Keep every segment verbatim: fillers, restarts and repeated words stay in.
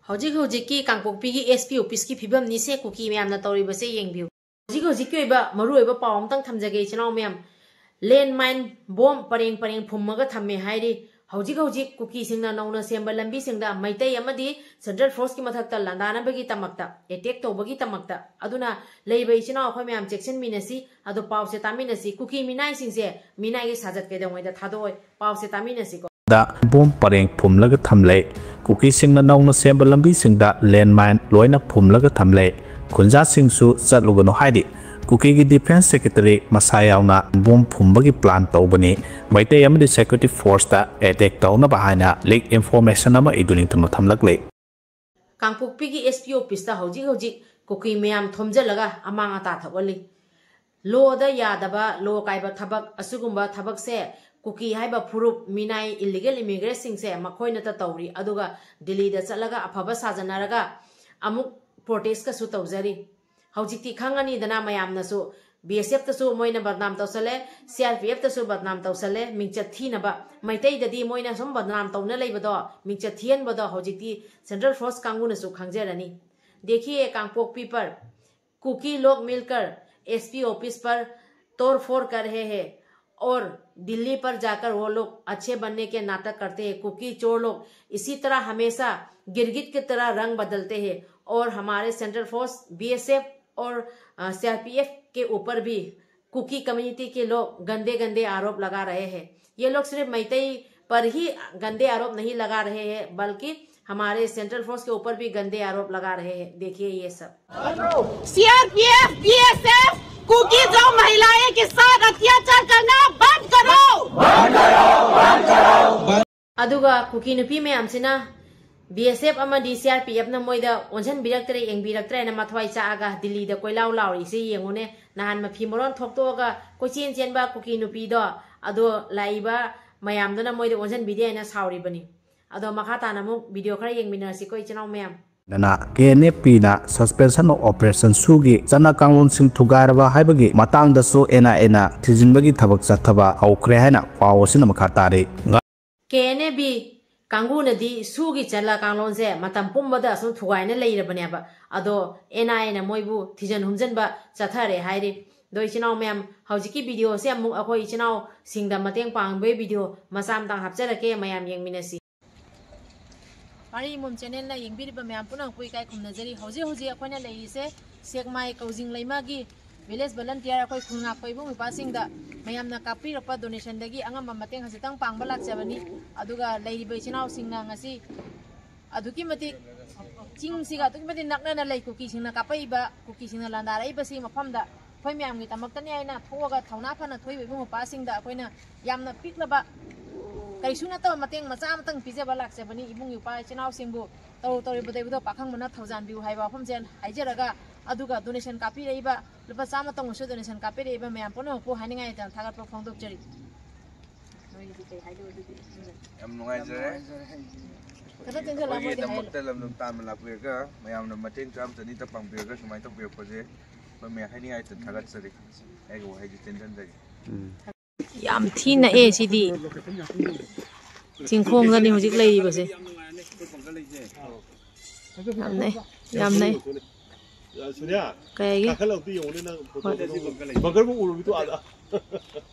ꯍꯧꯖꯤꯛ ꯍꯧꯖꯤꯛꯀꯤ ꯀꯥꯡꯄꯣꯛꯄꯤꯒꯤ S P officeꯀꯤ ꯐꯤꯕꯝꯅꯤꯁꯦ ꯀꯨꯀꯤ ꯃꯌꯥꯝꯅ ꯇꯧꯔꯤꯕꯁꯦ ꯌꯦꯡꯕꯤꯌꯨ꯫ ꯍꯧꯖꯤꯛ ꯍꯧꯖꯤꯛꯀꯤ ꯑꯣꯏꯕ ꯃꯔꯨꯑꯣꯏꯕ ꯄꯥꯎ ꯑꯃꯇꯪ ꯊꯝꯖꯒꯦ ꯏꯆꯤꯟ ꯏꯅꯥꯎ ꯃꯌꯥꯝ꯫ Landmine bomb ꯄꯔꯦꯡ ꯄꯔꯦꯡ ꯐꯨꯝꯃꯒ ꯊꯝꯃꯦ ꯍꯥꯏꯔꯤ꯫ ꯍꯧꯖꯤꯛ ꯍꯧꯖꯤꯛ ꯀꯨꯀꯤꯁꯤꯡꯅ ꯅꯧꯅ ꯁꯦꯝꯕ ꯂꯝꯕꯤꯁꯤꯡꯗ ꯃꯩꯇꯩ ꯑꯃꯗꯤ central forceꯀꯤ ꯃꯊꯛꯇ ꯂꯥꯟꯗꯥꯅꯕꯒꯤ ꯗꯃꯛꯇ, attack ꯇꯧꯕꯒꯤ ꯗꯃꯛꯇ꯫ ꯑꯗꯨꯅ ꯂꯩꯕ ꯏꯆꯤꯟ ꯏꯅꯥꯎ ꯑꯩꯈꯣꯏ ꯃꯌꯥꯝ ꯆꯦꯛꯁꯤꯟꯃꯤꯟꯅꯁꯤ꯫ ꯑꯗꯣ ꯄꯥꯎꯁꯦ ꯇꯥꯃꯤꯟꯅꯁꯤ꯫ ꯀꯨꯀꯤ ꯃꯤꯅꯥꯏꯁꯤꯡꯁꯦ ꯃꯤꯅꯥꯏꯒꯤ ꯁꯥꯖꯠ ꯀꯩꯗꯧꯉꯩꯗ ꯊꯥꯗꯣꯛꯑꯣꯏ꯫ ꯄꯥꯎꯁꯦ ꯇꯥꯃꯤꯟꯅꯁꯤꯀꯣ꯫ ꯗ ꯕꯣꯝ ꯄꯔꯦꯡ ꯐꯨꯝꯂꯒ ꯊꯝꯂꯦ꯫ ꯀꯨꯀꯤꯁꯤꯡꯅ ꯅꯧꯅ ꯁꯦꯝꯕ ꯂꯝꯕꯤꯁꯤꯡꯗ landmine ꯂꯣꯏꯅ ꯐꯨꯝꯂꯒ ꯊꯝꯂꯦ꯫ ꯈꯨꯟꯖꯥꯁꯤꯡꯁꯨ ꯆꯠꯂꯨꯒꯅꯨ ꯍꯥꯏꯔꯤ꯫ ꯀꯨꯀꯤꯒꯤ defence secretary ꯃꯁꯥ ꯌꯥꯎꯅ ꯕꯣꯝ ꯐꯨꯝꯕꯒꯤ plan ꯇꯧꯕꯅꯤ꯫ ꯃꯩꯇꯩ ꯑꯃꯗꯤ security forceꯇ attack ꯇꯧꯅꯕ ꯍꯥꯏꯅ leak information ꯑꯃ ꯏꯗꯨ ꯅꯤꯡꯊꯝꯅ ꯊꯝꯂꯛꯂꯦ꯫ ꯀꯥꯡꯄꯣꯛꯄꯤꯒꯤ S P officeꯇ ꯍꯧꯖꯤꯛ ꯍꯧꯖꯤꯛ ꯀꯨꯀꯤ ꯃꯌꯥꯝ ꯊꯣꯝꯖꯤꯜꯂꯒ ꯑꯃꯥꯡ ꯑꯇꯥ ꯊꯣꯛꯍꯜꯂꯤ꯫ Lawꯗ ꯌꯥꯗꯕ, law ꯀꯥꯏꯕ ꯊꯕꯛ, ꯑꯁꯤꯒꯨꯝꯕ ꯊꯕꯛꯁꯦ ꯀꯨꯀꯤ ꯍꯥꯏꯕ ꯐꯨꯔꯨꯞ, ꯃꯤꯅꯥꯏ, illegal immigrantꯁꯤꯡꯁꯦ ꯃꯈꯣꯏꯅꯇ ꯇꯧꯔꯤ꯫ ꯑꯗꯨꯒ ꯗꯤꯜꯂꯤꯗ ꯆꯠꯂꯒ ꯑꯐꯕ ꯁꯥꯖꯟꯅꯔꯒ ꯑꯃꯨꯛ protestꯀꯁꯨ ꯇꯧꯖꯔꯤ꯫ ꯍꯧꯖꯤꯛꯇꯤ ꯈꯪꯉꯅꯤꯗꯅ ꯃꯌꯥꯝꯅꯁꯨ, B S Fꯇꯁꯨ ꯃꯣꯏꯅ ꯕꯗꯅꯥꯝ ꯇꯧꯁꯜꯂꯦ, C R P Fꯇꯁꯨ ꯕꯗꯅꯥꯝ ꯇꯧꯁꯜꯂꯦ, ꯃꯤꯡꯆꯠ ꯊꯤꯅꯕ꯫ ꯃꯩꯇꯩꯗꯗꯤ ꯃꯣꯏꯅ ꯁꯨꯝ ꯕꯗꯅꯥꯝ ꯇꯧꯅ ꯂꯩꯕꯗꯣ, ꯃꯤꯡꯆꯠ ꯊꯤꯍꯟꯕꯗꯣ ꯍꯧꯖꯤꯛꯇꯤ central force ꯀꯥꯡꯕꯨꯅꯁꯨ ꯈꯪꯖꯔꯅꯤ꯫ देखिए, कांगपोकपी पर कुकी लोग मिलकर S P office पर तोड़फोड़ कर रहे हैं और दिल्ली पर जाकर वो लोग अच्छे बनने के नाटक करते हैं। कुकी चोर लोग इसी तरह हमेशा गिरगिट की तरह रंग बदलते हैं और हमारे central force, B S F और, अ, C R P F के ऊपर भी कुकी community के लोग गंदे गंदे आरोप लगा रहे हैं। ये लोग सिर्फ मैतेई पर ही गंदे आरोप नहीं लगा रहे हैं, बल्कि हमारे central force के ऊपर भी गंदे आरोप लगा रहे हैं। देखिए ये सब। C R P F, B S F, Kuki जो महिलाएं के साथ अत्याचार करना बंद करो। ꯑꯗꯨꯒ ꯀꯨꯀꯤ ꯅꯨꯄꯤ ꯃꯌꯥꯝꯁꯤꯅ B S F ꯑꯃꯗꯤ C R P Fꯅ ꯃꯣꯏꯗ ꯑꯣꯟꯁꯤꯟꯕꯤꯔꯛꯇ꯭ꯔꯦ, ꯌꯦꯡꯕꯤꯔꯛꯇ꯭ꯔꯦꯅ ꯃꯊ꯭ꯋꯥꯏ ꯆꯥꯛꯑꯒ ꯗꯤꯜꯂꯤꯗ ꯀꯣꯏꯂꯥꯎ ꯂꯥꯎꯔꯤꯁꯦ ꯌꯦꯡꯉꯨꯅꯦ꯫ ꯅꯍꯥꯟ ꯃꯐꯤ ꯃꯔꯣꯟ ꯊꯣꯛꯇꯣꯛꯑꯒ ꯀꯣꯏꯆꯦꯟ ꯆꯦꯟꯕ ꯀꯨꯀꯤ ꯅꯨꯄꯤꯗꯣ, ꯑꯗꯣ ꯂꯥꯛꯏꯕ ꯃꯌꯥꯝꯗꯨꯅ ꯃꯣꯏꯗ ꯑꯣꯟꯁꯤꯟꯕꯤꯗꯦ ꯍꯥꯏꯅ ꯁꯥꯎꯔꯤꯕꯅꯤ꯫ ꯑꯗꯣ ꯃꯈꯥ ꯇꯥꯅ ꯑꯃꯨꯛ video ꯈꯔ ꯌꯦꯡꯃꯤꯟꯅꯔꯁꯤꯀꯣ ꯏꯆꯤꯟ ꯏꯅꯥꯎ ꯃꯌꯥꯝ꯫ ꯅ K N F Pꯅ suspension of operation ꯁꯨꯒꯤ ꯆꯠꯅ ꯀꯥꯡꯂꯣꯟꯁꯤꯡ ꯊꯨꯒꯥꯏꯔꯕ ꯍꯥꯏꯕꯒꯤ ꯃꯇꯥꯡꯗꯁꯨ N I Aꯅ ꯊꯤꯖꯤꯟꯕꯒꯤ ꯊꯕꯛ ꯆꯠꯊꯕ ꯍꯧꯈ꯭ꯔꯦ ꯍꯥꯏꯅ ꯄꯥꯎ ꯑꯁꯤꯅ ꯃꯈꯥ ꯇꯥꯔꯤ꯫ K N A B ꯀꯥꯡꯕꯨꯅꯗꯤ ꯁꯨꯒꯤ ꯆꯠꯅ ꯀꯥꯡꯂꯣꯟꯁꯦ ꯃꯇꯝ ꯄꯨꯝꯕꯗ ꯑꯁꯨꯝ ꯊꯨꯒꯥꯏꯅ ꯂꯩꯔꯕꯅꯦꯕ꯫ ꯑꯗꯣ ꯑꯦꯟ ꯑꯥꯏ ꯑꯦꯅ ꯃꯣꯏꯕꯨ ꯊꯤꯖꯤꯟ ꯍꯨꯝꯖꯤꯟꯕ ꯆꯠꯊꯔꯦ ꯍꯥꯏꯔꯤ꯫ ꯑꯗꯣ ꯏꯆꯤꯟ ꯏꯅꯥꯎ ꯃꯌꯥꯝ, ꯍꯧꯖꯤꯛꯀꯤ ꯚꯤꯗꯤꯑꯣꯁꯦ ꯑꯃꯨꯛ ꯑꯩꯈꯣꯏ ꯏꯆꯤꯟ ꯏꯅꯥꯎꯁꯤꯡꯗ ꯃꯇꯦꯡ ꯄꯥꯡꯕꯒꯤ ꯚꯤꯗꯤꯑꯣ ꯃꯆꯥ ꯑꯃꯇꯪ ꯍꯥꯞꯆꯔꯛꯀꯦ, ꯃꯌꯥꯝ ꯌꯦꯡꯃꯤꯟꯅꯁꯤ꯫ ꯄꯥꯔꯤ ꯏꯃꯣꯝ ꯆꯦꯅꯦꯜꯅ ꯌꯦꯡꯕꯤꯔꯤꯕ ꯃꯌꯥꯝ ꯄꯨꯝꯅꯃꯛꯄꯨ ꯏꯀꯥꯏ ꯈꯨꯝꯅꯖꯔꯤ꯫ ꯍꯧꯖꯤꯛ ꯍꯧꯖꯤꯛ ꯑꯩꯈꯣꯏꯅ ꯂꯩꯔꯤꯁꯦ ꯁꯦꯛꯃꯥꯏ ꯀꯧꯖꯤꯡ ꯂꯩꯃꯒꯤ ꯚꯤꯂꯦꯖ ꯚꯣꯂꯟꯇꯤꯌꯔ, ꯑꯩꯈꯣꯏ ꯈꯨꯟ ꯉꯥꯛꯄ ꯏꯕꯨꯡ ꯏꯄꯥꯁꯤꯡꯗ ꯃꯌꯥꯝꯅ ꯀꯥꯞꯄꯤꯔꯛꯄ ꯗꯣꯅꯦꯁꯟꯗꯒꯤ ꯑꯉꯝꯕ ꯃꯇꯦꯡ ꯈꯖꯤꯛꯇꯪ ꯄꯥꯡꯕ ꯂꯥꯛꯆꯕꯅꯤ꯫ ꯑꯗꯨꯒ ꯂꯩꯔꯤꯕ ꯏꯆꯤꯟ ꯏꯅꯥꯎꯁꯤꯡꯅ ꯉꯁꯤ ꯑꯗꯨꯛꯀꯤ ꯃꯇꯤꯛ ꯆꯤꯡꯁꯤꯒ ꯑꯗꯨꯛꯀꯤ ꯃꯇꯤꯛ ꯅꯛꯅꯅ ꯂꯩ, ꯀꯨꯀꯤꯁꯤꯡꯅ ꯀꯥꯞꯄꯛꯏꯕ, ꯀꯨꯀꯤꯁꯤꯡꯅ ꯂꯥꯟꯗꯥꯔꯛꯏꯕꯁꯤ ꯃꯐꯝꯗ ꯑꯩꯈꯣꯏ ꯃꯌꯥꯝꯒꯤꯗꯃꯛꯇꯅꯤ ꯍꯥꯏꯅ ꯊꯣꯛꯑꯒ ꯊꯧꯅꯥ ꯐꯅ ꯊꯣꯛꯏꯕ ꯏꯕꯨꯡ ꯏꯄꯥꯁꯤꯡꯗ ꯑꯩꯈꯣꯏꯅ ꯌꯥꯝꯅ ꯄꯤꯛꯂꯕ, ꯀꯔꯤꯁꯨ ꯅꯠꯇꯕ ꯃꯇꯦꯡ ꯃꯆꯥ ꯑꯃꯇꯪ ꯄꯤꯖꯕ ꯂꯥꯛꯆꯕꯅꯤ꯫ ꯏꯕꯨꯡ ꯏꯄꯥ ꯏꯆꯤꯟ ꯏꯅꯥꯎꯁꯤꯡꯕꯨ ꯇꯧꯔꯨ ꯇꯧꯔꯤꯕ ꯇꯧꯔꯤꯕꯗꯣ ꯄꯥꯈꯪꯕꯅ ꯊꯧꯖꯥꯟꯕꯤꯌꯨ ꯍꯥꯏꯕ ꯋꯥꯐꯝꯁꯦ ꯍꯥꯏꯖꯔꯒ, ꯑꯗꯨꯒ ꯗꯣꯅꯦꯁꯟ ꯀꯥꯞꯄꯤꯔꯛꯏꯕ, ꯂꯨꯄꯥ ꯆꯥꯝꯃꯇꯪ ꯑꯣꯏꯔꯁꯨ ꯗꯣꯅꯦꯁꯟ ꯀꯥꯞꯄꯤꯔꯛꯏꯕ ꯃꯌꯥꯝ ꯄꯨꯝꯅꯃꯛꯄꯨ ꯍꯥꯏꯅꯤꯡꯉꯥꯏ ꯂꯩꯇꯅ ꯊꯥꯒꯠꯄ ꯐꯣꯡꯗꯣꯛꯆꯔꯤ꯫ ꯅꯣꯏꯒꯤꯗꯤ ꯀꯩ ꯍꯥꯏꯗꯣꯏ ꯑꯗꯨꯗꯤ? ꯌꯥꯝ ꯅꯨꯡꯉꯥꯏꯖꯔꯦ꯫ ꯈꯔ ꯆꯦꯟꯁꯤꯜꯂꯛꯑꯣ, ꯃꯣꯏꯗꯤ ꯍꯥꯏꯔꯣ꯫ ꯑꯩꯈꯣꯏꯒꯤꯗꯃꯛꯇ ꯂꯝꯗꯝ ꯇꯥꯟꯕ ꯂꯥꯛꯄꯤꯔꯒ ꯃꯌꯥꯝꯅ ꯃꯇꯦꯡ ꯆꯥꯝ ꯆꯅꯤꯇ ꯄꯥꯡꯕꯤꯔꯒ ꯁꯨꯃꯥꯏꯅ ꯇꯧꯕꯤꯔꯛꯄꯁꯦ ꯑꯩꯈꯣꯏ ꯃꯌꯥꯝ ꯍꯥꯏꯅꯤꯡꯉꯥꯏ ꯂꯩꯇꯅ ꯊꯥꯒꯠꯆꯔꯤ꯫ ꯑꯩꯒꯤ ꯋꯥꯍꯩꯁꯤ ꯇꯦꯟꯖꯟꯖꯒꯦ꯫ ꯌꯥꯝ ꯊꯤ ꯅꯛꯑꯦ ꯁꯤꯗꯤ꯫ ꯆꯤꯡꯈꯣꯡꯗꯅꯤ ꯍꯧꯖꯤꯛ ꯂꯩꯔꯤꯕꯁꯦ꯫ ꯌꯥꯝ ꯅꯛꯑꯦ, ꯌꯥꯝ ꯅꯛꯑꯦ꯫ ꯁꯨꯅ꯭ꯌꯥ, ꯀꯩꯒꯤ? ꯀꯥꯈꯠꯂꯛꯇ ꯌꯦꯡꯉꯨꯅꯦ ꯅꯪ ꯐꯣꯇꯣ꯫ ꯍꯣꯏ꯫ ꯕꯪꯀꯔꯕꯨ ꯎꯔꯕꯤꯗꯣ ꯑꯥꯗ꯫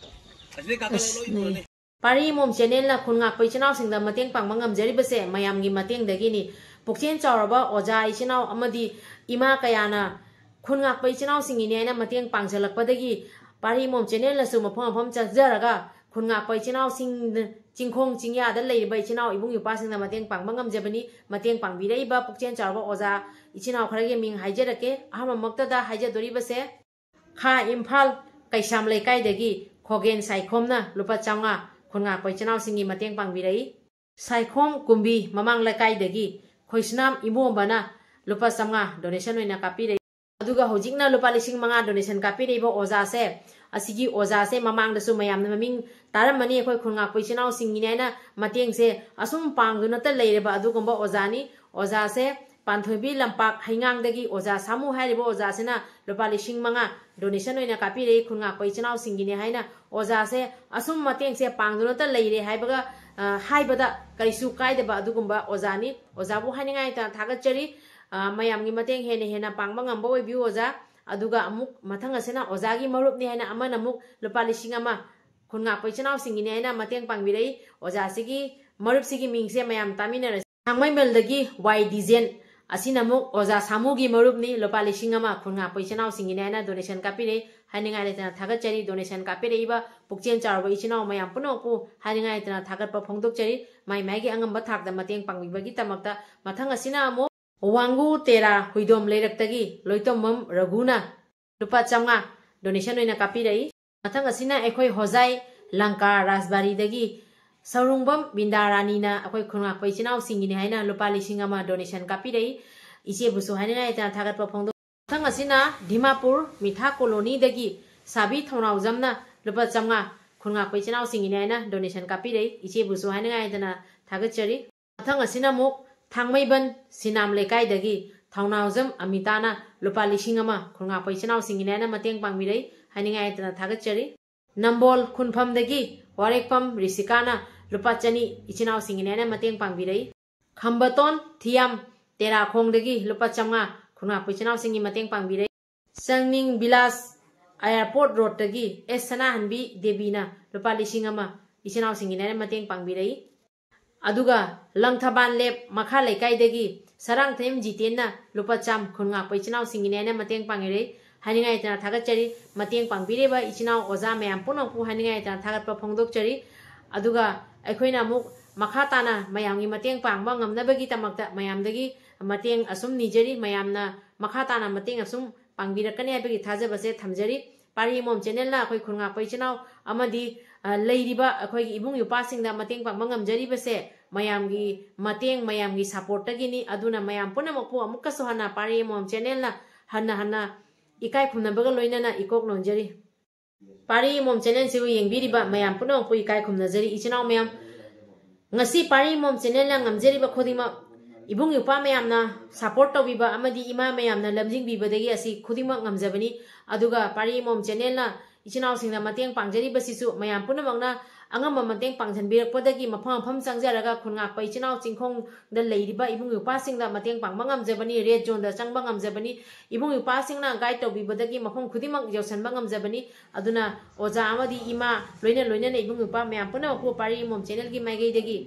ꯑꯁ, ꯅꯛꯑꯦ꯫ ꯄꯥꯔꯤ ꯏꯃꯣꯝ ꯆꯦꯅꯦꯜꯅ ꯈꯨꯟ ꯉꯥꯛꯄ ꯏꯆꯤꯟ ꯏꯅꯥꯎꯁꯤꯡꯗ ꯃꯇꯦꯡ ꯄꯥꯡꯕ ꯉꯝꯖꯔꯤꯕꯁꯦ ꯃꯌꯥꯝꯒꯤ ꯃꯇꯦꯡꯗꯒꯤꯅꯤ꯫ ꯄꯨꯛꯆꯦꯜ ꯆꯥꯎꯔꯕ ꯑꯣꯖꯥ ꯏꯆꯤꯟ ꯏꯅꯥꯎ ꯑꯃꯗꯤ ꯏꯃꯥ ꯀꯌꯥꯅ ꯈꯨꯟ ꯉꯥꯛꯄ ꯏꯆꯤꯟ ꯏꯅꯥꯎꯁꯤꯡꯒꯤꯅꯦ ꯍꯥꯏꯅ ꯃꯇꯦꯡ ꯄꯥꯡꯁꯤꯜꯂꯛꯄꯗꯒꯤ ꯄꯥꯔꯤ ꯏꯃꯣꯝ ꯆꯦꯅꯦꯜꯅꯁꯨ ꯃꯐꯝ ꯃꯐꯝ ꯆꯠꯆꯔꯒ ꯈꯨꯟ ꯉꯥꯛꯄ ꯏꯆꯤꯟ ꯏꯅꯥꯎꯁꯤꯡ, ꯆꯤꯡꯈꯣꯡ ꯆꯤꯡꯌꯥꯗ ꯂꯩꯔꯤꯕ ꯏꯆꯤꯟ ꯏꯅꯥꯎ ꯏꯕꯨꯡ ꯏꯄ꯭ꯋꯥꯁꯤꯡꯗ ꯃꯇꯦꯡ ꯄꯥꯡꯕ ꯉꯝꯖꯕꯅꯤ꯫ ꯃꯇꯦꯡ ꯄꯥꯡꯕꯤꯔꯛꯏꯕ ꯄꯨꯛꯆꯦꯜ ꯆꯥꯎꯔꯕ ꯑꯣꯖꯥ ꯏꯆꯤꯟ ꯏꯅꯥꯎ ꯈꯔꯒꯤ ꯃꯤꯡ ꯍꯥꯏꯖꯔꯛꯀꯦ꯫ ꯑꯍꯥꯟꯕꯃꯛꯇꯗ ꯍꯥꯏꯖꯗꯣꯔꯤꯕꯁꯦ ꯈꯥ ꯏꯝꯐꯥꯜ ꯀꯩꯁꯥꯝ ꯂꯩꯀꯥꯏꯗꯒꯤ ꯈꯣꯒꯦꯟ ꯁꯥꯏꯈꯣꯝꯅ ꯂꯨꯄꯥ ꯆꯥꯝꯃꯉꯥ ꯈꯨꯟ ꯉꯥꯛꯄ ꯏꯆꯤꯟ ꯏꯅꯥꯎꯁꯤꯡꯒꯤ ꯃꯇꯦꯡ ꯄꯥꯡꯕꯤꯔꯛꯏ꯫ ꯁꯥꯏꯈꯣꯝ ꯀꯨꯝꯕꯤ ꯃꯃꯥꯡ ꯂꯩꯀꯥꯏꯗꯒꯤ ꯈꯣꯏꯁꯅꯥꯝ ꯏꯃꯣꯝꯕꯅ ꯂꯨꯄꯥ ꯆꯥꯝꯃꯉꯥ ꯗꯣꯅꯦꯁꯟ ꯑꯣꯏꯅ ꯀꯥꯞꯄꯤꯔꯛꯏ꯫ ꯑꯗꯨꯒ ꯍꯧꯖꯤꯛꯅ ꯂꯨꯄꯥ ꯂꯤꯁꯤꯡ ꯃꯉꯥ ꯗꯣꯅꯦꯁꯟ ꯀꯥꯞꯄꯤꯔꯛꯏꯕ ꯑꯣꯖꯥꯁꯦ, ꯑꯁꯤꯒꯤ ꯑꯣꯖꯥꯁꯦ ꯃꯃꯥꯡꯗꯁꯨ ꯃꯌꯥꯝꯅ ꯃꯃꯤꯡ ꯇꯥꯔꯝꯃꯅꯤ, ꯑꯩꯈꯣꯏ ꯈꯨꯟ ꯉꯥꯛꯄ ꯏꯆꯤꯟ ꯏꯅꯥꯎꯁꯤꯡꯒꯤꯅꯦ ꯍꯥꯏꯅ ꯃꯇꯦꯡꯁꯦ ꯑꯁꯨꯝ ꯄꯥꯡꯗꯨꯅꯇ ꯂꯩꯔꯕ ꯑꯗꯨꯒꯨꯝꯕ ꯑꯣꯖꯥꯅꯤ꯫ ꯑꯣꯖꯥꯁꯦ ꯄꯥꯟꯊꯣꯏꯕꯤ ꯂꯝꯄꯥꯛ ꯍꯩꯉꯥꯡꯗꯒꯤ ꯑꯣꯖꯥ ꯁꯥꯃꯨ ꯍꯥꯏꯔꯤꯕ ꯑꯣꯖꯥꯁꯤꯅ ꯂꯨꯄꯥ ꯂꯤꯁꯤꯡ ꯃꯉꯥ ꯗꯣꯅꯦꯁꯟ ꯑꯣꯏꯅ ꯀꯥꯞꯄꯤꯔꯛꯏ, ꯈꯨꯟ ꯉꯥꯛꯄ ꯏꯆꯤꯟ ꯏꯅꯥꯎꯁꯤꯡꯒꯤꯅꯦ ꯍꯥꯏꯅ꯫ ꯑꯣꯖꯥꯁꯦ ꯑꯁꯨꯝ ꯃꯇꯦꯡꯁꯦ ꯄꯥꯡꯗꯨꯅꯇ ꯂꯩꯔꯦ ꯍꯥꯏꯕꯒ ꯑ, ꯍꯥꯏꯕꯗ ꯀꯔꯤꯁꯨ ꯀꯥꯏꯗꯕ ꯑꯗꯨꯒꯨꯝꯕ ꯑꯣꯖꯥꯅꯤ꯫ ꯑꯣꯖꯥꯕꯨ ꯍꯥꯏꯅꯤꯡꯉꯥꯏ ꯂꯩꯇꯅ ꯊꯥꯒꯠꯆꯔꯤ꯫ ꯑ, ꯃꯌꯥꯝꯒꯤ ꯃꯇꯦꯡ ꯍꯦꯟꯅ ꯍꯦꯟꯅ ꯄꯥꯡꯕ ꯉꯝꯕ ꯑꯣꯏꯕꯤꯌꯨ ꯑꯣꯖꯥ꯫ ꯑꯗꯨꯒ ꯑꯃꯨꯛ ꯃꯊꯪ ꯑꯁꯤꯅ ꯑꯣꯖꯥꯒꯤ ꯃꯔꯨꯞꯅꯤ ꯍꯥꯏꯅ ꯑꯃꯅ ꯑꯃꯨꯛ ꯂꯨꯄꯥ ꯂꯤꯁꯤꯡ ꯑꯃ ꯈꯨꯟ ꯉꯥꯛꯄ ꯏꯆꯤꯟ ꯏꯅꯥꯎꯁꯤꯡꯒꯤꯅꯤ ꯍꯥꯏꯅ ꯃꯇꯦꯡ ꯄꯥꯡꯕꯤꯔꯛꯏ꯫ ꯑꯣꯖꯥꯁꯤꯒꯤ ꯃꯔꯨꯞꯁꯤꯒꯤ ꯃꯤꯡꯁꯦ ꯃꯌꯥꯝ ꯇꯥꯃꯤꯟꯅꯔꯁꯤ꯫ ꯊꯥꯡꯃꯩꯕꯟꯗꯒꯤ ꯋꯥꯏ ꯗꯤꯖꯦꯟ ꯑꯁꯤꯅ ꯑꯃꯨꯛ ꯑꯣꯖꯥ ꯁꯥꯃꯨꯒꯤ ꯃꯔꯨꯞꯅꯤ, ꯂꯨꯄꯥ ꯂꯤꯁꯤꯡ ꯑꯃ ꯈꯨꯟ ꯉꯥꯛꯄ ꯏꯆꯤꯟ ꯏꯅꯥꯎꯁꯤꯡꯒꯤꯅꯤ ꯍꯥꯏꯅ ꯗꯣꯅꯦꯁꯟ ꯀꯥꯞꯄꯤꯔꯛꯏ꯫ ꯍꯥꯏꯅꯤꯡꯉꯥꯏ ꯂꯩꯇꯅ ꯊꯥꯒꯠꯆꯔꯤ꯫ ꯗꯣꯅꯦꯁꯟ ꯀꯥꯞꯄꯤꯔꯛꯏꯕ ꯄꯨꯛꯆꯦꯜ ꯆꯥꯎꯔꯕ ꯏꯆꯤꯟ ꯏꯅꯥꯎ ꯃꯌꯥꯝ ꯄꯨꯝꯅꯃꯛꯄꯨ ꯍꯥꯏꯅꯤꯡꯉꯥꯏ ꯂꯩꯇꯅ ꯊꯥꯒꯠꯄ ꯐꯣꯡꯗꯣꯛꯆꯔꯤ꯫ ꯃꯥꯏ ꯃꯥꯏꯒꯤ ꯑꯉꯝꯕ ꯊꯥꯛꯇ ꯃꯇꯦꯡ ꯄꯥꯡꯕꯤꯕꯒꯤꯗꯃꯛꯇ꯫ ꯃꯊꯪ ꯑꯁꯤꯅ ꯑꯃꯨꯛ ꯋꯥꯡꯒꯨ ꯇꯦꯔꯥ ꯍꯨꯏꯗꯣꯝ ꯂꯩꯔꯛꯇꯒꯤ ꯂꯣꯏꯇꯣꯝꯕꯝ ꯔꯘꯨꯅ ꯂꯨꯄꯥ ꯆꯥꯝꯃꯉꯥ ꯗꯣꯅꯦꯁꯟ ꯑꯣꯏꯅ ꯀꯥꯞꯄꯤꯔꯛꯏ꯫ ꯃꯊꯪ ꯑꯁꯤꯅ ꯑꯩꯈꯣꯏ ꯍꯣꯖꯥꯏ ꯂꯪꯀꯥ ꯔꯥꯖꯕꯥꯔꯤꯗꯒꯤ ꯁꯧꯔꯨꯡꯕꯝ ꯕꯤꯟꯗꯥꯔꯥꯅꯤꯅ ꯑꯩꯈꯣꯏ ꯈꯨꯟꯉꯥꯛꯄ ꯏꯆꯤꯟ ꯏꯅꯥꯎꯁꯤꯡꯒꯤꯅꯤ ꯍꯥꯏꯅ ꯂꯨꯄꯥ ꯂꯤꯁꯤꯡ ꯑꯃ ꯗꯣꯅꯦꯁꯟ ꯀꯥꯞꯄꯤꯔꯛꯏ꯫ ꯏꯆꯦꯕꯨꯁꯨ ꯍꯥꯏꯅꯤꯡꯉꯥꯏ ꯂꯩꯇꯅ ꯊꯥꯒꯠꯄ ꯐꯣꯡꯗꯣꯛ꯫ ꯃꯊꯪ ꯑꯁꯤꯅ ꯗꯤꯃꯥꯄꯨꯔ ꯃꯤꯊꯥ ꯀꯣꯂꯣꯅꯤꯗꯒꯤ ꯁꯥꯕꯤ ꯊꯧꯅꯥꯎꯖꯝꯅ ꯂꯨꯄꯥ ꯆꯥꯝꯃꯉꯥ ꯈꯨꯟꯉꯥꯛꯄ ꯏꯆꯤꯟ ꯏꯅꯥꯎꯁꯤꯡꯒꯤꯅꯤ ꯍꯥꯏꯅ ꯗꯣꯅꯦꯁꯟ ꯀꯥꯞꯄꯤꯔꯛꯏ꯫ ꯏꯆꯦꯕꯨꯁꯨ ꯍꯥꯏꯅꯤꯡꯉꯥꯏ ꯂꯩꯇꯅ ꯊꯥꯒꯠꯆꯔꯤ꯫ ꯃꯊꯪ ꯑꯁꯤꯅ ꯑꯃꯨꯛ ꯊꯥꯡꯃꯩꯕꯟ ꯁꯤꯅꯥꯝ ꯂꯩꯀꯥꯏꯗꯒꯤ ꯊꯧꯅꯥꯎꯖꯝ ꯑꯃꯤꯇꯥꯅ ꯂꯨꯄꯥ ꯂꯤꯁꯤꯡ ꯑꯃ ꯈꯨꯟꯉꯥꯛꯄ ꯏꯆꯤꯟ ꯏꯅꯥꯎꯁꯤꯡꯒꯤꯅꯤ ꯍꯥꯏꯅ ꯃꯇꯦꯡ ꯄꯥꯡꯕꯤꯔꯛꯏ꯫ ꯍꯥꯏꯅꯤꯡꯉꯥꯏ ꯂꯩꯇꯅ ꯊꯥꯒꯠꯆꯔꯤ꯫ ꯅꯝꯕꯣꯜ ꯈꯨꯟꯐꯝꯗꯒꯤ ꯋꯥꯔꯦꯛꯐꯝ ꯔꯤꯁꯤꯀꯥꯅ ꯂꯨꯄꯥ ꯆꯅꯤ ꯏꯆꯤꯟ ꯏꯅꯥꯎꯁꯤꯡꯒꯤꯅꯤ ꯍꯥꯏꯅ ꯃꯇꯦꯡ ꯄꯥꯡꯕꯤꯔꯛꯏ꯫ ꯈꯝꯕꯇꯣꯟ ꯊꯤꯌꯥꯝ ꯇꯦꯔꯥꯈꯣꯡꯗꯒꯤ ꯂꯨꯄꯥ ꯆꯥꯝꯃꯉꯥ ꯈꯨꯟꯉꯥꯛꯄ ꯏꯆꯤꯟ ꯏꯅꯥꯎꯁꯤꯡꯒꯤ ꯃꯇꯦꯡ ꯄꯥꯡꯕꯤꯔꯛꯏ꯫ ꯆꯪꯅꯤꯡ ꯕꯤꯂꯥꯁ ꯑꯦꯌꯥꯔꯄꯣꯔꯠ ꯔꯣꯗꯇꯒꯤ ꯑꯦꯁ ꯁꯅꯥꯍꯟꯕꯤ ꯗꯦꯕꯤꯅ ꯂꯨꯄꯥ ꯂꯤꯁꯤꯡ ꯑꯃ ꯏꯆꯤꯟ ꯏꯅꯥꯎꯁꯤꯡꯒꯤꯅꯤ ꯍꯥꯏꯅ ꯃꯇꯦꯡ ꯄꯥꯡꯕꯤꯔꯛꯏ꯫ ꯑꯗꯨꯒ ꯂꯪꯊꯕꯥꯟ ꯂꯦꯞ ꯃꯈꯥ ꯂꯩꯀꯥꯏꯗꯒꯤ ꯁꯔꯥꯡꯊꯦꯝ ꯖꯤꯇꯦꯟꯅ ꯂꯨꯄꯥ ꯆꯥꯝ ꯈꯨꯟꯉꯥꯛꯄ ꯏꯆꯤꯟ ꯏꯅꯥꯎꯁꯤꯡꯒꯤꯅꯤ ꯍꯥꯏꯅ ꯃꯇꯦꯡ ꯄꯥꯡꯕꯤꯔꯛꯏ꯫ ꯍꯥꯏꯅꯤꯡꯉꯥꯏ ꯂꯩꯇꯅ ꯊꯥꯒꯠꯆꯔꯤ꯫ ꯃꯇꯦꯡ ꯄꯥꯡꯕꯤꯔꯤꯕ ꯏꯆꯤꯟ ꯏꯅꯥꯎ ꯑꯣꯖꯥ ꯃꯌꯥꯝ ꯄꯨꯝꯅꯃꯛꯄꯨ ꯍꯥꯏꯅꯤꯡꯉꯥꯏ ꯂꯩꯇꯅ ꯊꯥꯒꯠꯄ ꯐꯣꯡꯗꯣꯛꯆꯔꯤ꯫ ꯑꯗꯨꯒ ꯑꯩꯈꯣꯏꯅ ꯑꯃꯨꯛ ꯃꯈꯥ ꯇꯥꯅ ꯃꯌꯥꯝꯒꯤ ꯃꯇꯦꯡ ꯄꯥꯡꯕ ꯉꯝꯅꯕꯒꯤꯗꯃꯛꯇ ꯃꯌꯥꯝꯗꯒꯤ ꯃꯇꯦꯡ ꯑꯁꯨꯝ ꯅꯤꯖꯔꯤ꯫ ꯃꯌꯥꯝꯅ ꯃꯈꯥ ꯇꯥꯅ ꯃꯇꯦꯡ ꯑꯁꯨꯝ ꯄꯥꯡꯕꯤꯔꯛꯀꯅꯤ ꯍꯥꯏꯕꯒꯤ ꯊꯥꯖꯕꯁꯦ ꯊꯝꯖꯔꯤ꯫ ꯄꯥꯔꯤ ꯑꯃꯣꯝ ꯆꯦꯅꯦꯜꯅ ꯑꯩꯈꯣꯏ ꯈꯨꯟꯉꯥꯛꯄ ꯏꯆꯤꯟ ꯏꯅꯥꯎ ꯑꯃꯗꯤ, ꯑ, ꯂꯩꯔꯤꯕ ꯑꯩꯈꯣꯏꯒꯤ ꯏꯕꯨꯡ ꯏꯄ꯭ꯋꯥꯁꯤꯡꯗ ꯃꯇꯦꯡ ꯄꯥꯡꯕ ꯉꯝꯖꯔꯤꯕꯁꯦ ꯃꯌꯥꯝꯒꯤ ꯃꯇꯦꯡ, ꯃꯌꯥꯝꯒꯤ ꯁꯄꯣꯔꯠꯇꯒꯤꯅꯤ꯫ ꯑꯗꯨꯅ ꯃꯌꯥꯝ ꯄꯨꯝꯅꯃꯛꯄꯨ ꯑꯃꯨꯛꯀꯁꯨ ꯍꯟꯅ ꯄꯥꯔꯤ ꯑꯃꯣꯝ ꯆꯦꯅꯦꯜꯅ ꯍꯟꯅ ꯍꯟꯅ ꯏꯀꯥꯏ ꯈꯨꯝꯅꯕꯒ ꯂꯣꯏꯅꯅ ꯏꯀꯣꯛ ꯅꯣꯟꯖꯔꯤ꯫ ꯄꯥꯔꯤ ꯑꯃꯣꯝ ꯆꯦꯅꯦꯜꯁꯤꯕꯨ ꯌꯦꯡꯕꯤꯔꯤꯕ ꯃꯌꯥꯝ ꯄꯨꯝꯅꯃꯛꯄꯨ ꯏꯀꯥꯏ ꯈꯨꯝꯅꯖꯔꯤ꯫ ꯏꯆꯤꯟ ꯏꯅꯥꯎ ꯃꯌꯥꯝ, ꯉꯁꯤ ꯄꯥꯔꯤ ꯑꯃꯣꯝ ꯆꯦꯅꯦꯜꯅ ꯉꯝꯖꯔꯤꯕ ꯈꯨꯗꯤꯡꯃꯛ ꯏꯕꯨꯡ ꯏꯄ꯭ꯋꯥ ꯃꯌꯥꯝꯅ ꯁꯄꯣꯔꯠ ꯇꯧꯕꯤꯕ ꯑꯃꯗꯤ ꯏꯃꯥ ꯃꯌꯥꯝꯅ ꯂꯝꯖꯤꯡꯕꯤꯕꯗꯒꯤ ꯑꯁꯤ ꯈꯨꯗꯤꯡꯃꯛ ꯉꯝꯖꯕꯅꯤ꯫ ꯑꯗꯨꯒ ꯄꯥꯔꯤ ꯑꯃꯣꯝ ꯆꯦꯅꯦꯜꯅ ꯏꯆꯤꯟ ꯏꯅꯥꯎꯁꯤꯡꯗ ꯃꯇꯦꯡ ꯄꯥꯡꯖꯔꯤꯕꯁꯤꯁꯨ ꯃꯌꯥꯝ ꯄꯨꯝꯅꯃꯛꯅ ꯑꯉꯝꯕ ꯃꯇꯦꯡ ꯄꯥꯡꯁꯤꯟꯕꯤꯔꯛꯄꯗꯒꯤ ꯃꯐꯝ ꯃꯐꯝ ꯆꯪꯖꯔꯒ ꯈꯨꯟꯉꯥꯛꯄ ꯏꯆꯤꯟ ꯏꯅꯥꯎ ꯆꯤꯡꯈꯣꯡꯗ ꯂꯩꯔꯤꯕ ꯏꯕꯨꯡ ꯏꯄ꯭ꯋꯥꯁꯤꯡꯗ ꯃꯇꯦꯡ ꯄꯥꯡꯕ ꯉꯝꯖꯕꯅꯤ, red zoneꯗ ꯆꯪꯕ ꯉꯝꯖꯕꯅꯤ꯫ ꯏꯕꯨꯡ ꯏꯄ꯭ꯋꯥꯁꯤꯡꯅ guide ꯇꯧꯕꯤꯕꯗꯒꯤ ꯃꯐꯝ ꯈꯨꯗꯤꯡꯃꯛ ꯌꯧꯁꯤꯟꯕ ꯉꯝꯖꯕꯅꯤ꯫ ꯑꯗꯨꯅ ꯑꯣꯖꯥ ꯑꯃꯗꯤ ꯏꯃꯥ ꯂꯣꯏꯅ ꯂꯣꯏꯅꯅ ꯏꯕꯨꯡ ꯏꯄ꯭ꯋꯥ ꯃꯌꯥꯝ ꯄꯨꯝꯅꯃꯛꯄꯨ ꯄꯥꯔꯤ ꯏꯃꯣꯝ channelꯒꯤ ꯃꯥꯏꯀꯩꯗꯒꯤ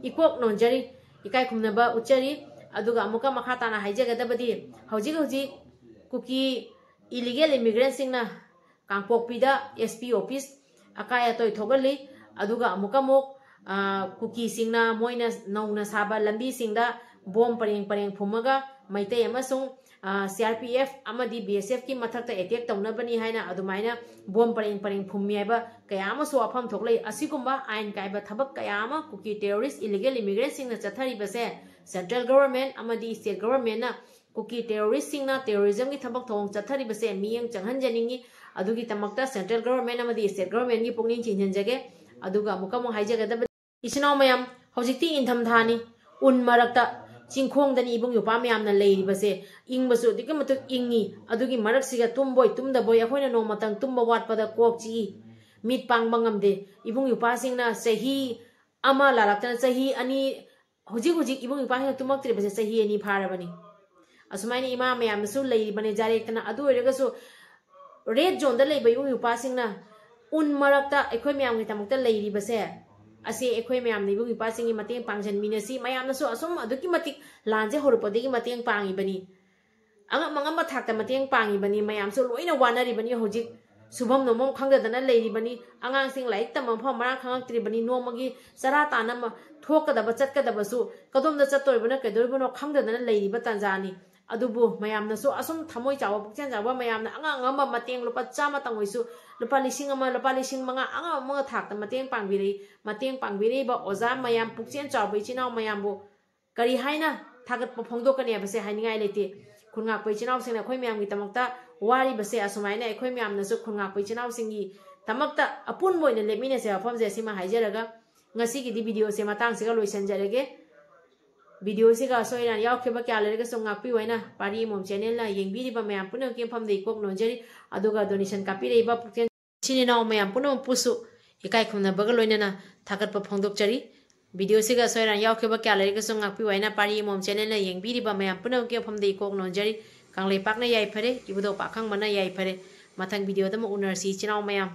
ꯏꯀꯣꯛ ꯅꯣꯟꯖꯔꯤ, ꯏꯀꯥꯏ ꯈꯨꯝꯅꯕ ꯎꯠꯆꯔꯤ꯫ ꯑꯗꯨꯒ ꯑꯃꯨꯛꯀ ꯃꯈꯥ ꯇꯥꯅ ꯍꯥꯏꯖꯒꯗꯕꯗꯤ, ꯍꯧꯖꯤꯛ ꯍꯧꯖꯤꯛ ꯀꯨꯀꯤ illegal immigrantꯁꯤꯡꯅ ꯀꯥꯡꯄꯣꯛꯄꯤꯗ SP office ꯑꯀꯥꯏ ꯑꯇꯣꯏ ꯊꯣꯛꯍꯜꯂꯤ꯫ ꯑꯗꯨꯒ ꯑꯃꯨꯛꯀ ꯑꯃꯨꯛ, ꯑ, ꯀꯨꯀꯤꯁꯤꯡꯅ ꯃꯣꯏꯅ ꯅꯧꯅ ꯁꯥꯕ ꯂꯝꯕꯤꯁꯤꯡꯗ ꯕꯣꯝ ꯄꯔꯦꯡ ꯄꯔꯦꯡ ꯐꯨꯝꯃꯒ ꯃꯩꯇꯩ ꯑꯃꯁꯨꯡ, ꯑ, CRPF ꯑꯃꯗꯤ BSFꯀꯤ ꯃꯊꯛꯇ attack ꯇꯧꯅꯕꯅꯤ ꯍꯥꯏꯅ ꯑꯗꯨꯃꯥꯏꯅ ꯕꯣꯝ ꯄꯔꯦꯡ ꯄꯔꯦꯡ ꯐꯨꯝꯃꯤ ꯍꯥꯏꯕ ꯀꯌꯥ ꯑꯃꯁꯨ ꯋꯥꯐꯝ ꯊꯣꯛꯂꯛꯏ꯫ ꯑꯁꯤꯒꯨꯝꯕ ꯑꯥꯏꯟ ꯀꯥꯏꯕ ꯊꯕꯛ ꯀꯌꯥ ꯑꯃ ꯀꯨꯀꯤ terrorist illegal immigrantꯁꯤꯡꯅ ꯆꯠꯊꯔꯤꯕꯁꯦ central government ꯑꯃꯗꯤ state governmentꯅ ꯀꯨꯀꯤ terroristꯁꯤꯡꯅ terrorismꯒꯤ ꯊꯕꯛ ꯊꯧꯑꯣꯡ ꯆꯠꯊꯔꯤꯕꯁꯦ ꯃꯤꯠꯌꯦꯡ ꯆꯪꯍꯟꯖꯅꯤꯡꯉꯤ꯫ ꯑꯗꯨꯒꯤꯗꯃꯛꯇ central government ꯑꯃꯗꯤ state governmentꯒꯤ ꯄꯨꯛꯅꯤꯡ ꯆꯤꯡꯁꯤꯟꯖꯒꯦ꯫ ꯑꯗꯨꯒ ꯑꯃꯨꯛꯀ ꯑꯃꯨꯛ ꯍꯥꯏꯖꯒꯗꯕ, ꯏꯆꯤꯟ ꯏꯅꯥꯎ ꯃꯌꯥꯝ, ꯍꯧꯖꯤꯛꯇꯤ ꯏꯪꯊꯝꯊꯥꯅꯤ, ꯎꯟ ꯃꯔꯛꯇ ꯆꯤꯡꯈꯣꯡꯗꯅꯤ ꯏꯕꯨꯡ ꯏꯄ꯭ꯋꯥ ꯃꯌꯥꯝꯅ ꯂꯩꯔꯤꯕꯁꯦ꯫ ꯏꯪꯕꯁꯨ ꯑꯗꯨꯛꯀꯤ ꯃꯇꯤꯛ ꯏꯪꯉꯤ꯫ ꯑꯗꯨꯒꯤ ꯃꯔꯛꯁꯤꯒ ꯇꯨꯝꯕꯣꯏ ꯇꯨꯝꯗꯕꯣꯏ ꯑꯩꯈꯣꯏꯅ ꯅꯣꯡꯃꯇꯪ ꯇꯨꯝꯕ ꯋꯥꯠꯄꯗ ꯀꯣꯛ ꯆꯤꯛꯏ, ꯃꯤꯠ ꯄꯥꯡꯕ ꯉꯝꯗꯦ꯫ ꯏꯕꯨꯡ ꯏꯄ꯭ꯋꯥꯁꯤꯡꯅ ꯆꯍꯤ ꯑꯃ ꯂꯥꯜꯂꯛꯇꯅ ꯆꯍꯤ ꯑꯅꯤ, ꯍꯧꯖꯤꯛ ꯍꯧꯖꯤꯛ ꯏꯕꯨꯡ ꯏꯄ꯭ꯋꯥꯁꯤꯡꯅ ꯇꯨꯝꯃꯛꯇ꯭ꯔꯤꯕꯁꯦ ꯆꯍꯤ ꯑꯅꯤ ꯐꯥꯔꯕꯅꯤ꯫ ꯑꯁꯨꯃꯥꯏꯅ ꯏꯃꯥ ꯃꯌꯥꯝꯅꯁꯨ ꯂꯩꯔꯤꯕꯅꯦ ꯖꯥꯔꯦꯛꯇꯅ꯫ ꯑꯗꯨ ꯑꯣꯏꯔꯒꯁꯨ red zoneꯗ ꯂꯩꯕ ꯏꯕꯨꯡ ꯏꯄ꯭ꯋꯥꯁꯤꯡꯅ ꯎꯟ ꯃꯔꯛꯇ ꯑꯩꯈꯣꯏ ꯃꯌꯥꯝꯒꯤꯗꯃꯛꯇ ꯂꯩꯔꯤꯕꯁꯦ, ꯑꯁꯤ ꯑꯩꯈꯣꯏ ꯃꯌꯥꯝꯅ ꯏꯕꯨꯡ ꯏꯄ꯭ꯋꯥꯁꯤꯡꯒꯤ ꯃꯇꯦꯡ ꯄꯥꯡꯁꯤꯟꯃꯤꯟꯅꯁꯤ꯫ ꯃꯌꯥꯝꯅꯁꯨ ꯑꯁꯨꯝ ꯑꯗꯨꯛꯀꯤ ꯃꯇꯤꯛ ꯂꯥꯟꯁꯦ ꯍꯧꯔꯛꯄꯗꯒꯤ ꯃꯇꯦꯡ ꯄꯥꯡꯉꯤꯕꯅꯤ, ꯑꯉꯝ ꯑꯉꯝꯕ ꯊꯥꯛꯇ ꯃꯇꯦꯡ ꯄꯥꯡꯉꯤꯕꯅꯤ꯫ ꯃꯌꯥꯝꯁꯨ ꯂꯣꯏꯅ ꯋꯥꯅꯔꯤꯕꯅꯤ꯫ ꯍꯧꯖꯤꯛ ꯁꯨꯐꯝ ꯅꯣꯝꯐꯝ ꯈꯪꯗꯗꯅ ꯂꯩꯔꯤꯕꯅꯤ꯫ ꯑꯉꯥꯡꯁꯤꯡ ꯂꯥꯏꯔꯤꯛ ꯇꯝꯕ ꯃꯐꯝ ꯃꯔꯥꯡ ꯈꯪꯉꯛꯇ꯭ꯔꯤꯕꯅꯤ꯫ ꯅꯣꯡꯃꯒꯤ ꯆꯔꯥ ꯇꯥꯟꯅꯕ ꯊꯣꯛꯀꯗꯕ ꯆꯠꯀꯗꯕꯁꯨ ꯀꯗꯣꯝꯗ ꯆꯠꯇꯣꯔꯤꯕꯅꯣ ꯀꯩꯗꯧꯔꯤꯕꯅꯣ ꯈꯪꯗꯗꯅ ꯂꯩꯔꯤꯕ ꯇꯥꯟꯖꯥꯅꯤ꯫ ꯑꯗꯨꯕꯨ ꯃꯌꯥꯝꯅꯁꯨ ꯑꯁꯨꯝ ꯊꯃꯣꯏ ꯆꯥꯎꯕ ꯄꯨꯛꯆꯦꯜ ꯆꯥꯎꯕ ꯃꯌꯥꯝꯅ ꯑꯉꯝ ꯑꯉꯝꯕ ꯃꯇꯦꯡ ꯂꯨꯄꯥ ꯆꯥꯝꯃꯇꯪ ꯑꯣꯏꯁꯨ, ꯂꯨꯄꯥ ꯂꯤꯁꯤꯡ ꯑꯃ, ꯂꯨꯄꯥ ꯂꯤꯁꯤꯡ ꯃꯉꯥ, ꯑꯉꯝ ꯑꯉꯝꯕ ꯊꯥꯛꯇ ꯃꯇꯦꯡ ꯄꯥꯡꯕꯤꯔꯛꯏ꯫ ꯃꯇꯦꯡ ꯄꯥꯡꯕꯤꯔꯛꯏꯕ ꯑꯣꯖꯥ ꯃꯌꯥꯝ, ꯄꯨꯛꯆꯦꯜ ꯆꯥꯎꯕ ꯏꯆꯤꯟ ꯏꯅꯥꯎ ꯃꯌꯥꯝꯕꯨ ꯀꯔꯤ ꯍꯥꯏꯅ ꯊꯥꯒꯠꯄ ꯐꯣꯡꯗꯣꯛꯀꯅꯤ ꯍꯥꯏꯕꯁꯦ ꯍꯥꯏꯅꯤꯡꯉꯥꯏ ꯂꯩꯇꯦ꯫ ꯈꯨꯟꯉꯥꯛꯄ ꯏꯆꯤꯟ ꯏꯅꯥꯎꯁꯤꯡꯅ ꯑꯩꯈꯣꯏ ꯃꯌꯥꯝꯒꯤꯗꯃꯛꯇ ꯋꯥꯔꯤꯕꯁꯦ, ꯑꯁꯨꯃꯥꯏꯅ ꯑꯩꯈꯣꯏ ꯃꯌꯥꯝꯅꯁꯨ ꯈꯨꯟꯉꯥꯛꯄ ꯏꯆꯤꯟ ꯏꯅꯥꯎꯁꯤꯡꯒꯤ ꯗꯃꯛꯇ ꯑꯄꯨꯟꯕ ꯑꯣꯏꯅ ꯂꯦꯞꯃꯤꯟꯅꯁꯦ ꯋꯥꯐꯝꯁꯦ ꯑꯁꯤꯃ ꯍꯥꯏꯖꯔꯒ ꯉꯁꯤꯒꯤꯗꯤ videoꯁꯦ ꯃꯇꯥꯡꯁꯤꯒ ꯂꯣꯏꯁꯤꯟꯖꯔꯒꯦ꯫ Videoꯁꯤꯒ ꯑꯁꯣꯏ ꯑꯔꯥꯟ ꯌꯥꯎꯈꯤꯕ ꯀꯌꯥ ꯂꯩꯔꯒꯁꯨ ꯉꯥꯛꯄꯤꯌꯨ ꯍꯥꯏꯅ ꯄꯥꯔꯤ ꯏꯃꯣꯝ channelꯅ ꯌꯦꯡꯕꯤꯔꯤꯕ ꯃꯌꯥꯝ ꯄꯨꯝꯅꯃꯛꯀꯤ ꯃꯐꯝꯗ ꯏꯀꯣꯛ ꯅꯣꯟꯖꯔꯤ꯫ ꯑꯗꯨꯒ donation ꯀꯥꯞꯄꯤꯔꯛꯏꯕ ꯄꯨꯛꯆꯦꯜ ꯏꯆꯤꯟ ꯏꯅꯥꯎ ꯃꯌꯥꯝ ꯄꯨꯝꯅꯃꯛꯄꯨꯁꯨ ꯏꯀꯥꯏ ꯈꯨꯝꯅꯕꯒ ꯂꯣꯏꯅꯅ ꯊꯥꯒꯠꯄ ꯐꯣꯡꯗꯣꯛꯆꯔꯤ꯫ ꯚꯤꯗꯤꯑꯣꯁꯤꯒ ꯑꯁꯣꯏ ꯑꯔꯥꯟ ꯌꯥꯎꯈꯤꯕ ꯀꯌꯥ ꯂꯩꯔꯒꯁꯨ ꯉꯥꯛꯄꯤꯌꯨ ꯍꯥꯏꯅ ꯄꯥꯔꯤ ꯑꯃꯣꯝ ꯆꯦꯅꯦꯜꯅ ꯌꯦꯡꯕꯤꯔꯤꯕ ꯃꯌꯥꯝ ꯄꯨꯝꯅꯃꯛꯀꯤ ꯃꯐꯝꯗ ꯏꯀꯣꯛ ꯅꯣꯟꯖꯔꯤ꯫ ꯀꯪꯂꯩꯄꯥꯛꯅ ꯌꯥꯏꯐꯔꯦ, ꯏꯕꯨꯙꯧ ꯄꯥꯈꯪꯕꯅ ꯌꯥꯏꯐꯔꯦ꯫ ꯃꯊꯪ ꯚꯤꯗꯤꯑꯣꯗ ꯑꯃꯨꯛ ꯎꯅꯔꯁꯤ ꯏꯆꯤꯟ ꯏꯅꯥꯎ ꯃꯌꯥꯝ꯫